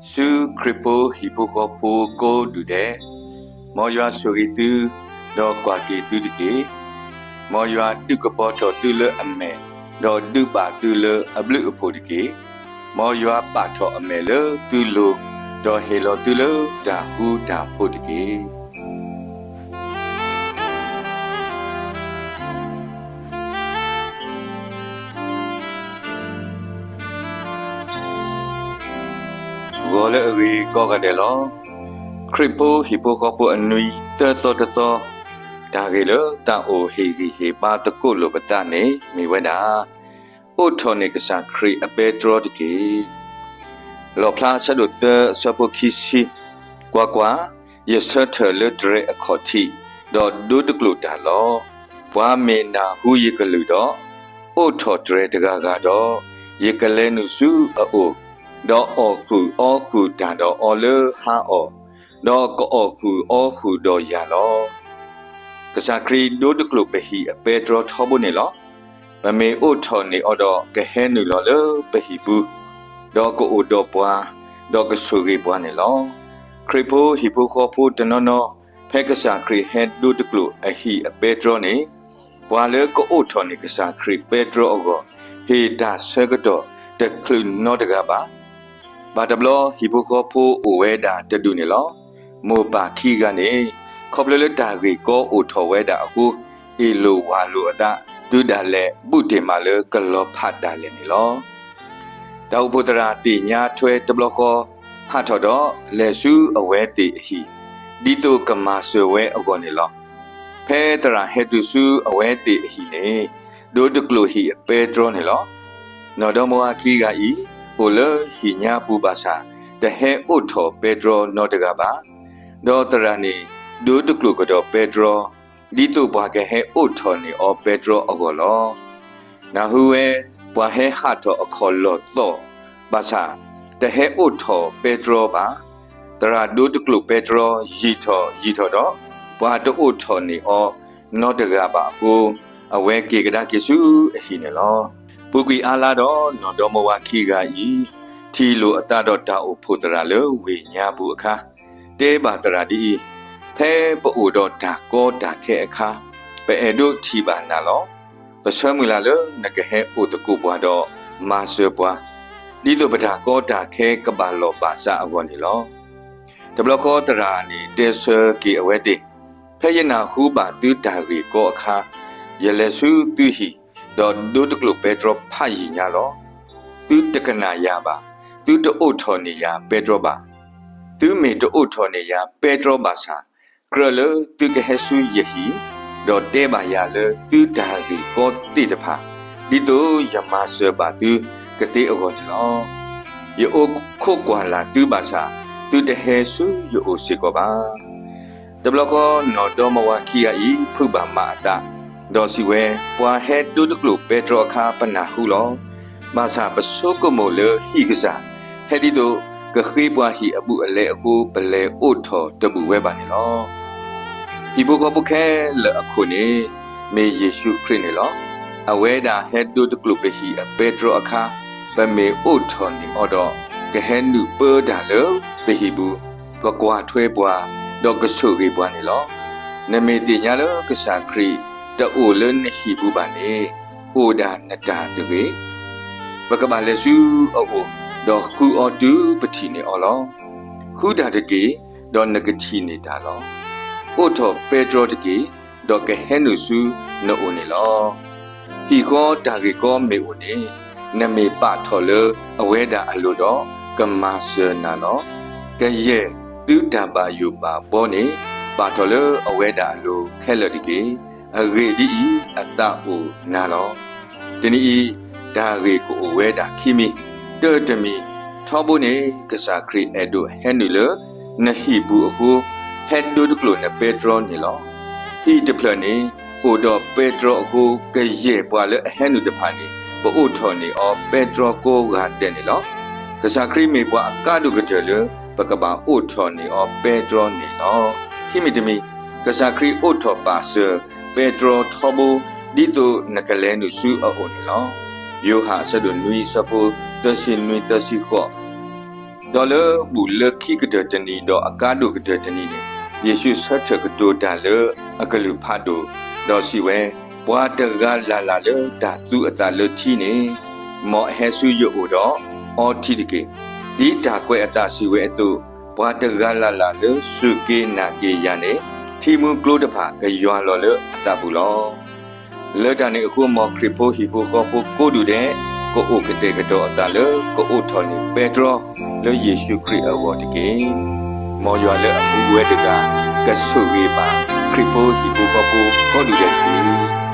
ဆူခရံာ်ဖိဟံၣ်ဖိဃီဖိကိးဒူၣ်ဒဲး, မ်ယွၤဆိၣ်ဂ့ၤသု, ဒီးကွၢ်က့ၤသုတက့ၢ်. မ်ယွၤဒုးကပီၤထီၣ်သုလၢအမဲာ်, ဒီးဒုးဘၣ်သုလၢအဘျုးအဖှိၣ်တက့ၢ်. မ်ယွၤပာ်ထီၣ်အမဲာ်လၢသုလိၤ, ဒီးဟ့ၣ်လီၤသုလၢတၢ်ဃူတၢ်ဖိးတက့ၢ်. ဂီၤလၢအဂ့ၤကိးဂၤဒဲးလီၤ. ခရံာ်ဖိဟံၣ်ဖိဃီဖိအနွံသၢသီတသီ, တၢ်ဂ့ၢ်လၢတၢ်အိၣ်ဟ့ၣ်ဂံၢ်ဟ့ၣ်ဘါသကိးလိာ်ပသးန့ၣ် မ့ၢ်ဝဲဒၣ်, အိးထီၣ်န့ၢ်ကစၢ်ခရံာ်အပဲတြီတက့ၢ်. လီၣ်ဖျါအဆၢဒိၣ်သၢအဆၢဖိခံဆံ, ကွၢ်ကွၢ်, ယဆၢထၢၣ်လၢတြဲၤအခီၣ်ထံး, ဒီးဒိတကျိာ်တၢ်လီၤ. ပှၤမ့ၢ်နၢ်ဟူယကလုၢ်ဒီး, အိးထီၣ်တြဲၤတဂၤဂၤဒီး, ယကလဲၤနုာ်ဆူအအိၣ်, ဒီးအီၣ်ဃုာ်အီဃုာ်တၢ်ဒီးအီၤလၢဟါအီၣ်, ဒီးကအီၣ်ဃုာ်အီဃုာ်ဒီးယၤလီၤ. ကစၢ်ခရံာ်ဒိတကျိာ်ပဟံၣ်အပဲတြီထီဘိန့ၣ်လီၤ. ပမ့ၢ်အိးထီၣ်န့ၢ်အီၤဒီးကဟဲနုာ်လီၤလၢပဟံၣ်ပူၤ, ဒီးကအိၣ်ဒီးပှၤ, ဒီးကဆိၣ်ဂ့ၤပှၤန့ၣ်လီၤ. ခရံာ်ဖိဟံၣ်ဖိဃီဖိတနီၤနီၤ, ဖဲကစၢ်ခရံာ်ဟဲဒိတကျိာ်အဟံၣ်အပဲတြီန့ၣ်, ပှၤလၢကအိးထီၣ်န့ၢ်ကစၢ်ခရံာ်ပဲတြီအဂီၢ်, ဟ့ၣ်တၢ်ဆၢကတီၢ်တချုးနီတဂၤဘၣ်. ဘၣ်တဘျီဟံၣ်ဖိဃီဖိအိၣ်ဝဲဒၣ်တဒူၣ်န့ၣ်လီၤ. မိၢ်ပၢ်ခံဂၤန့ၣ်, ခီဖျိလၢတၢ်ဂ့ၢ်ကီအိၣ်ထီၣ်ဝဲဒၣ်အဃိ, အ့ၣ်လိာ်ဝၢ်လိာ်အသး, တုၤဒၣ်လဲာ်ဘူၣ်တ့ၢ်မးလၢကလီၤဖးဒၣ်လဲာ်န့ၣ်လီၤ. တၢ်အိၣ်ဖှိၣ်သရၣ်သ့ၣ်ညါထွဲတဘျီဃီ, ဟးထီၣ်ဒီးလဲၤဆူအဝဲသ့ၣ်အဟံၣ်, ဒ်သိးကမၤစၢၤဝဲအဂီၢ်န့ၣ်လီၤ. ဖဲသရၣ်ဟဲတုၤဆူအဝဲသ့ၣ်အဟံၣ်န့ၣ်, ဒိတကျိာ်ဟံၣ်အပဲတြီန့ၣ်လီၤ. နီၢ်ဒီမါဝၤခံဂၤအံၤ, အိၣ်လၢဟံၣ်ညါပူၤဘၣ်ဆၣ်, တဟဲအိးထီၣ်ပဲတြီနီတဂၤဘၣ်. ဒီးသရၣ်န့ၣ်, ဒိတကျိာ်ကဒီးပဲတြီ, ဒ်သိးပှၤကဟဲအိးထီၣ်န့ၢ်အီၤပဲတြီအဂီၢ်လီၤ. နၢ်ဟူဝဲ, ပှၤဟဲဟးထီၣ်အခီၣ်လီၢ်သီၣ်, ဘၣ်ဆၣ်, တဟဲအိးထီၣ်ပဲတြီဘၣ်. သရၣ်ဒိတကျိာ်ပဲတြီယံာ်ထီၣ်ယံာ်ထီၣ်ဒီး, ပှၤတအိးထီၣ်န့ၢ်အီၤနီတဂၤဘၣ်အဃိ, အဝဲက့ၤကဒါက့ၤဆူအဟံၣ်န့ၣ်လီၤ. ပူၤကွံာ်အါလါဒီးနီၢ်ဒီမါဝၤခံဂၤအံၤ, ထံၣ်လိာ်အသးဒီးတၢ်အိၣ်ဖှိၣ်သရၣ်လၢဝ့ၢ်ညါပူၤအခါ, တဲဘၣ်သရၣ်ဒ်အံၤ, ဖဲပအိၣ်ဒီးတၢ်ကီတၢ်ခဲအခါ, ပအဲၣ်ဒိးထံၣ်ဘၣ်နၤလီၤ. ပဆၢမုၢ်လၢ်လၢနကဟဲအိၣ်သကိးပှၤဒီးမၤစၢၤပှၤ, ဒ်သိးပတၢ်ကီတၢ်ခဲကဘၣ်လီၤဘၣ်စးအဂီၢ်န့ၣ်လီၤ. တဘျီဃီသရၣ်န့ၣ်တဲဆၢက့ၤအဝဲသ့ၣ်, ဖဲယနၢ်ဟူဘၣ်သုတၢ်ဂ့ၢ်ကီအခါ, ယလဲၤဆူသုဟံၣ်, ဒီးဒိတကျိာ်ပဲတြီဖးယံာ်ညါလီၤ. သုတကနၣ်ယၤဘၣ်, သုတအိးထီၣ်န့ၢ်ယၤပဲတြီဘၣ်. သုမ့ၢ်တအိးထီၣ်န့ၢ်ယၤပဲတြီဘၣ်ဆၣ်, ကြၢးလၢသုကဟဲဆူယဟံၣ်, ဒီးတဲဘၣ်ယၤလၢသုတၢ်ဂ့ၢ်ကီသ့ၣ်တဖၣ်, ဒ်သိးယမၤစၢၤဘၣ်သုကသ့အဂီၢ်န့ၣ်လီၤ. ယအိၣ်ခိးကွၢ်လၢ်သုဘၣ်ဆၣ်, သုတဟဲဆူယအိၣ်စ့ၢ်ကီးဘၣ်. တဘျီဃီနီၢ်ဒီမါဝၤခံဂၤအံၤဖုးဘၣ်မးအသး, ဒီးစံးဝဲ, ပှၤဟဲဒိတကျိာ်ပဲတြီအခါပနၢ်ဟူလီၤ. ဘၣ်ဆၣ်ပဆိကမိၣ်လၢဟံၣ်ကစၢ်, ဟဲဒ်သိးကဃ့ပှၤဟံၣ်အဘူးအလဲအဃိ ပလဲၤအိးထီၣ်တဘူးဝဲဘၣ်န့ၣ်လီၤ. ဟံၣ်ဖိဃီဖိခဲလၢာ်အခိၣ်န့ၣ်, မ့ၢ်ယ့ၣ်ၡူးခရံာ်န့ၣ်လီၤ. အဝဲဒၣ်ဟဲဒိတကျိာ်ပဟံၣ်အပဲတြီအခါ, ပမ့ၢ်အိးထီၣ်န့ၢ်အီၤဒီး, ကဟဲနုာ်ပၢတၢ်လၢပဟံၣ်ပူၤ, ကကွၢ်ထွဲပှၤ, ဒီးကဆိၣ်ဂ့ၤပှၤန့ၣ်လီၤ. နမ့ၢ်သ့ၣ်ညါလၢကစၢ်ခရံာ်တအိၣ်လၢနဟံၣ်ပူၤဘၣ်န့ၣ်, အိၣ်ဒၣ်နတၢ်တဂ့ၤ. ပကဘၣ်လဲၤဆူအအိၣ်, ဒီးဃုအီၤတုၤပထံၣ်န့ၢ်အီၤလီၤ. ဃုတၢ်တက့ၢ်, ဒီးနကထံၣ်န့ၢ်တၢ်လီၤ. အိးထီၣ်ပဲတြီတက့ၢ်, ဒီးကဟဲနုာ်ဆူနအိၣ်န့ၣ်လီၤ. ဟံၣ်ဃီတၢ်ဂ့ၢ်ကီမ့ၢ်အိၣ်န့ၣ်, နမ့ၢ်ပာ်ထီၣ်လၢအဝဲဒၣ်အလိၤဒီး, ကမၤစၢၤနၤလီၤ. ကယဲၢ်သုတၢ်ဘၣ်ယိၣ်ဘၣ်ဘီန့ၣ်, ပာ်ထီၣ်လၢအဝဲဒၣ်အလိၤခဲလၢာ်တက့ၢ်. အဂ့ၢ်ဒ်အံၤ, အသးအိၣ်နၤလီၤ. တနံၤအံၤ, တၢ်ဂ့ၢ်ကအိၣ်ဝဲဒၣ်ခံမံၤ, တၢတမံၤ, ထီဘိန့ၣ်, ကစၢ်ခရံာ်အဲၣ်ဒိးဟဲနုာ်လၢနဟံၣ်ပူၤအဃိ, ဟဲဒိတကျိာ်နပဲတြီန့ၣ်လီၤ. ဟံၣ်တဖျၢၣ်န့ၣ်, အိၣ်ဒီးပဲတြီအဃိ, ကယဲၢ်ပှၤလၢအဟဲနုာ်တဖၣ်န့ၣ်, ပအိးထီၣ်န့ၢ်အီၤပဲတြီကိးဂၤဒဲးန့ၣ်လီၤ. ကစၢ်ခရံာ်မ့ၢ်ပှၤအကါဒိၣ်ကတၢၢ်လၢ ပကဘၣ်အိးထီၣ်န့ၢ်အီၤပဲတြီန့ၣ်လီၤ. ခံမံၤတမံၤ, ကစၢ်ခရံာ်အိးထီၣ်ပာ်စၢၤပဲတြီထီဘိ, ဒ်သိးနကလဲၤနုာ်ဆူအအိၣ်န့ၣ်လီၤ. ယိၤဟၣ်အဆၢဒိၣ်နွံအဆၢဖိသၢဆံနွံသၢဆံဃိး ဒီးလၢဘူၣ်လၢခံကတၢၢ်တနံၤ ဒီးအကါဒိၣ်ကတၢၢ်တနံၤန့ၣ်, ယ့ၣ်ၡူးဆၢထၢၣ်ကတိၤတၢ်လၢအကလုၢ်ဖးဒိၣ်, ဒီးစံးဝဲ, ပှၤတဂၤလၢ်လၢ်လၢတၢ်သူအသးလၢထံန့ၣ်, မ်အဟဲဆူယအိၣ်ဒီးအီထံတက့ၢ်. ဒ်တၢ်ကွဲးအသးစံးဝဲအသိး, ပှၤတဂၤလၢ်လၢ်လၢစူၢ်က့ၤနာ်က့ၤယၤန့ၣ်, ထံမူကျိတဖၣ်ကယွၤလီၤလၢအသးပူၤလီၤ. လၢတၢ်န့ၣ်အဃိ, မ်ခရံာ်ဖိဟံၣ်ဖိဃီဖိကိးဒူၣ်ဒဲး ကအိၣ်ကတဲာ်ကတီၤအသးလၢကအိးထီၣ်န့ၢ်ပဲတြီ လၢယ့ၣ်ၡူးခရံာ်အဂီၢ်တက့ၢ်. မ်ယွၤလၢအမူဝဲတဂၤ ကဆိၣ်ဂ့ၤဘၣ်ခရံာ်ဖိဟံၣ်ဖိဃီဖိကိးဒူၣ်ဒဲးတက့ၢ်.